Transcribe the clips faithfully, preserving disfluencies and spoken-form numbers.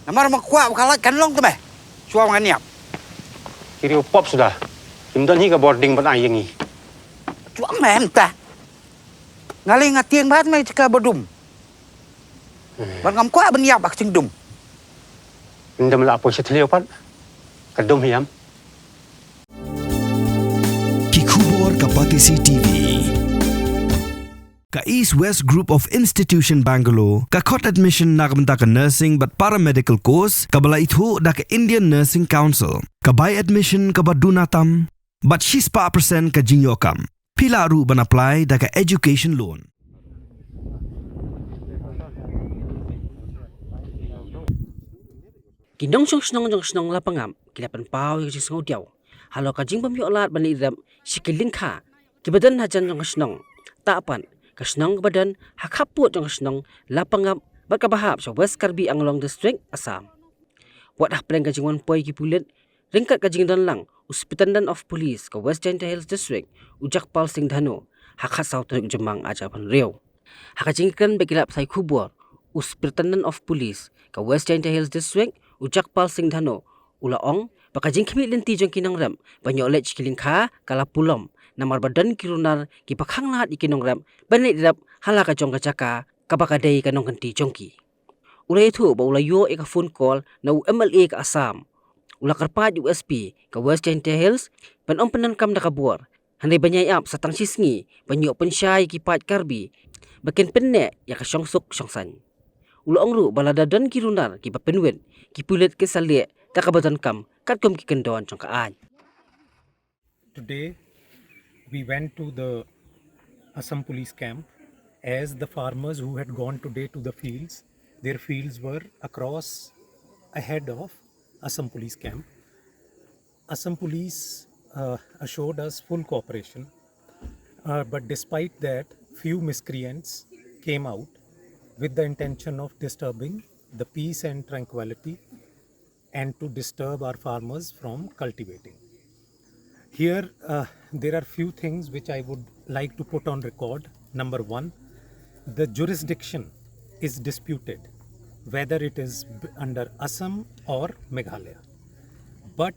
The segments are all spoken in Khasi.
Namar ma kwah ba ka lait kan long te me. Shuwa ngan ïap. Ki riew pop suda. Kim don hi ka bording ban ai ïa ngi. Chuang me mynta. Nga lei nga tieng bad me jaka ba dum. Bad ngam kwah ban ïap bad ka jingdum. Ynda me la poi sha thliew pat. Ka dum hiam. Ki khubor ka Batesi T V. Ka East West Group of Institution Bangalore ka khot admission na ka bynta ka nursing bad paramedical course kaba la ithuh da ka Indian Nursing Council. Ka bai admission kaba duna tam bad shispah percent ka jingïoh kam. Phi lah ruh ban apply da ka education loan. Ki nongshong shnong jong ka shnong Lapangap ki la pynpaw ïa ka jingsngewdiaw halor ka jingbym ïoh lad ban leit rep sha ki lyngkha kiba don hajan jong ka shnong. Tang pat ka shnong kaba don ha khappud jong ka shnong Lapangap bad kaba hap sha West Karbi Anglong District, Assam. Wat hapdeng ka jingwan poi ki pulit ryngkat ka jingdon lang u Superintendent of Police ka West Jaintia Hills District, u Jagpal Singh Dhano, ha ka khatsaw tarik Jymmang arhajar arphew hynriew. Ha ka jingkren bad ki lad pathai khubor, u Superintendent of Police ka West Jaintia Hills District, u Jagpal Singh Dhano, u la ong ba ka jingkhmih lynti jong ki nongrep ban ïoh leit sha ki lyngkha ka la pulom, namar ba don ki runar kiba khanglad ïa ki nongrep ban leit rep ha la ka jong ka jaka kaba ka dei ka nongkynti jong ki. U la ïathuh ba u la ïoh ïa ka phone call na u M L A ka Assam. U la kyrpad ïa u S P ka West Jaintia Hills ban ym pyndonkam da ka bor, hynrei ban ïai ap sa tang shisngi ban ïoh pynshai ïa ki paid Karbi ba kin pynneh ïa ka shongsuk shongsaiñ. U la ong ruh ba lada don ki runar kiba pynwit, ki pulit kin sa leh da kaba donkam katkum ki kyndon jong ka aiñ. Today, we went to the Assam police camp as the farmers who had gone today to the fields, their fields were across ahead of Assam police camp. Assam police uh, assured us full cooperation, uh, but despite that, few miscreants came out with the intention of disturbing the peace and tranquility and to disturb our farmers from cultivating. Here, uh, there are few things which I would like to put on record. Number one, the jurisdiction is disputed, whether it is b- under Assam or Meghalaya. But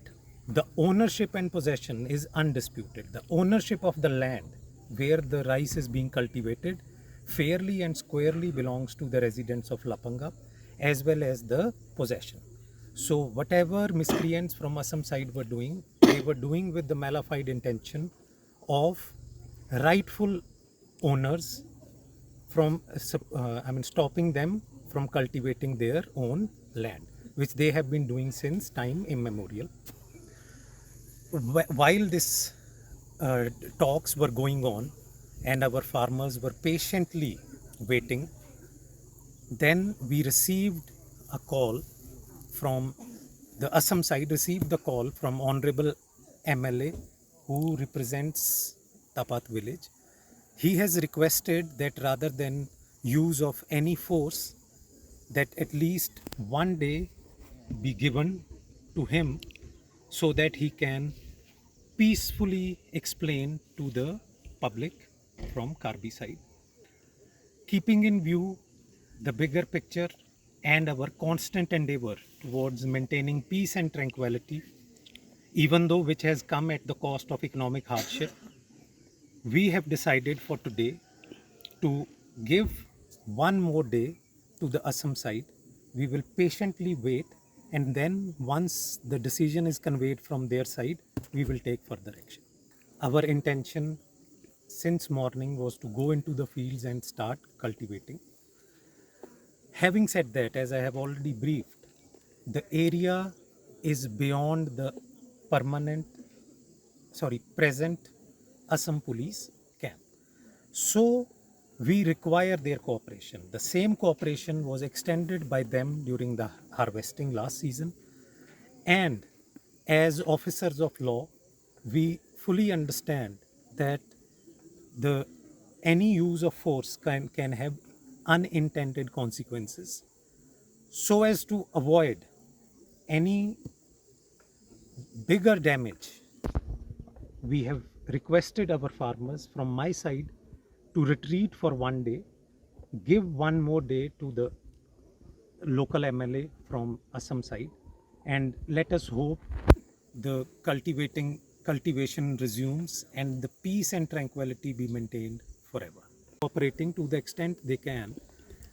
the ownership and possession is undisputed. The ownership of the land where the rice is being cultivated fairly and squarely belongs to the residents of Lapangap as well as the possession. So whatever miscreants from Assam side were doing, they were doing with the mala fide intention of rightful owners from uh, sup- uh, I mean stopping them from cultivating their own land, which they have been doing since time immemorial. Wh- while this uh, talks were going on and our farmers were patiently waiting, then we received a call from the Assam side, received the call from Honorable M L A who represents Tapat village. He has requested that rather than use of any force, that at least one day be given to him so that he can peacefully explain to the public from Karbi side, keeping in view the bigger picture and our constant endeavor towards maintaining peace and tranquility, even though which has come at the cost of economic hardship, we have decided for today to give one more day to the Assam side. We will patiently wait, and then once the decision is conveyed from their side, we will take further action. Our intention since morning was to go into the fields and start cultivating. Having said that, as I have already briefed, the area is beyond the permanent, sorry, present Assam police camp. So we require their cooperation. The same cooperation was extended by them during the harvesting last season. And as officers of law, we fully understand that the any use of force can, can have unintended consequences. So as to avoid any bigger damage, we have requested our farmers from my side to retreat for one day, give one more day to the local M L A from Assam side, and let us hope the cultivating cultivation resumes and the peace and tranquility be maintained forever. Operating to the extent they can,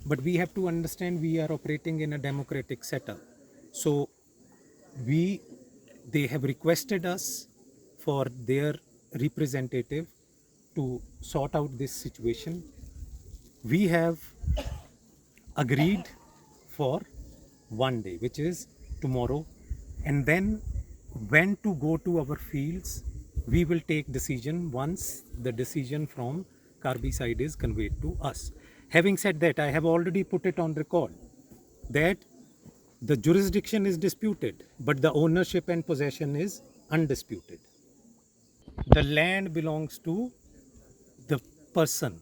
but we have to understand we are operating in a democratic setup. So we they have requested us for their representative to sort out this situation. We have agreed for one day, which is tomorrow, and then when to go to our fields, we will take decision once the decision from Karbi side is conveyed to us. Having said that, I have already put it on record that the jurisdiction is disputed, but the ownership and possession is undisputed. The land belongs to the person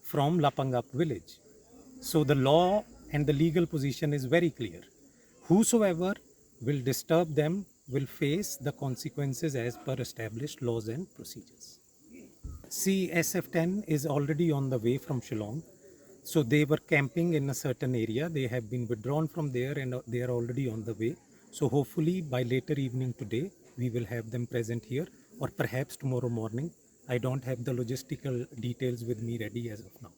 from Lapangap village. So the law and the legal position is very clear. Whosoever will disturb them will face the consequences as per established laws and procedures. C S F ten is already on the way from Shillong. So they were camping in a certain area. They have been withdrawn from there and they are already on the way. So hopefully by later evening today, we will have them present here, or perhaps tomorrow morning. I don't have the logistical details with me ready as of now.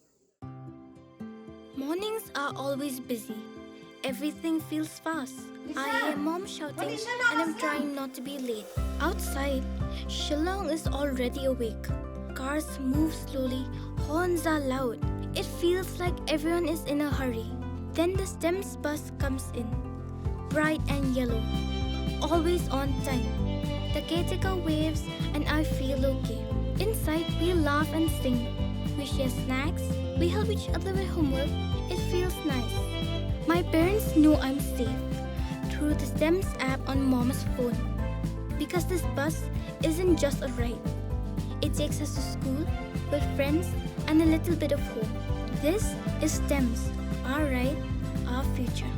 Mornings are always busy. Everything feels fast. I hear mom shouting and I'm trying not to be late. Outside, Shillong is already awake. Cars move slowly, horns are loud. It feels like everyone is in a hurry. Then the STEMS bus comes in. Bright and yellow. Always on time. The caretaker waves and I feel okay. Inside, we laugh and sing. We share snacks. We help each other with homework. It feels nice. My parents know I'm safe through the STEMS app on mom's phone. Because this bus isn't just a ride. It takes us to school, with friends, and a little bit of home. This is STEMS, our ride, our future.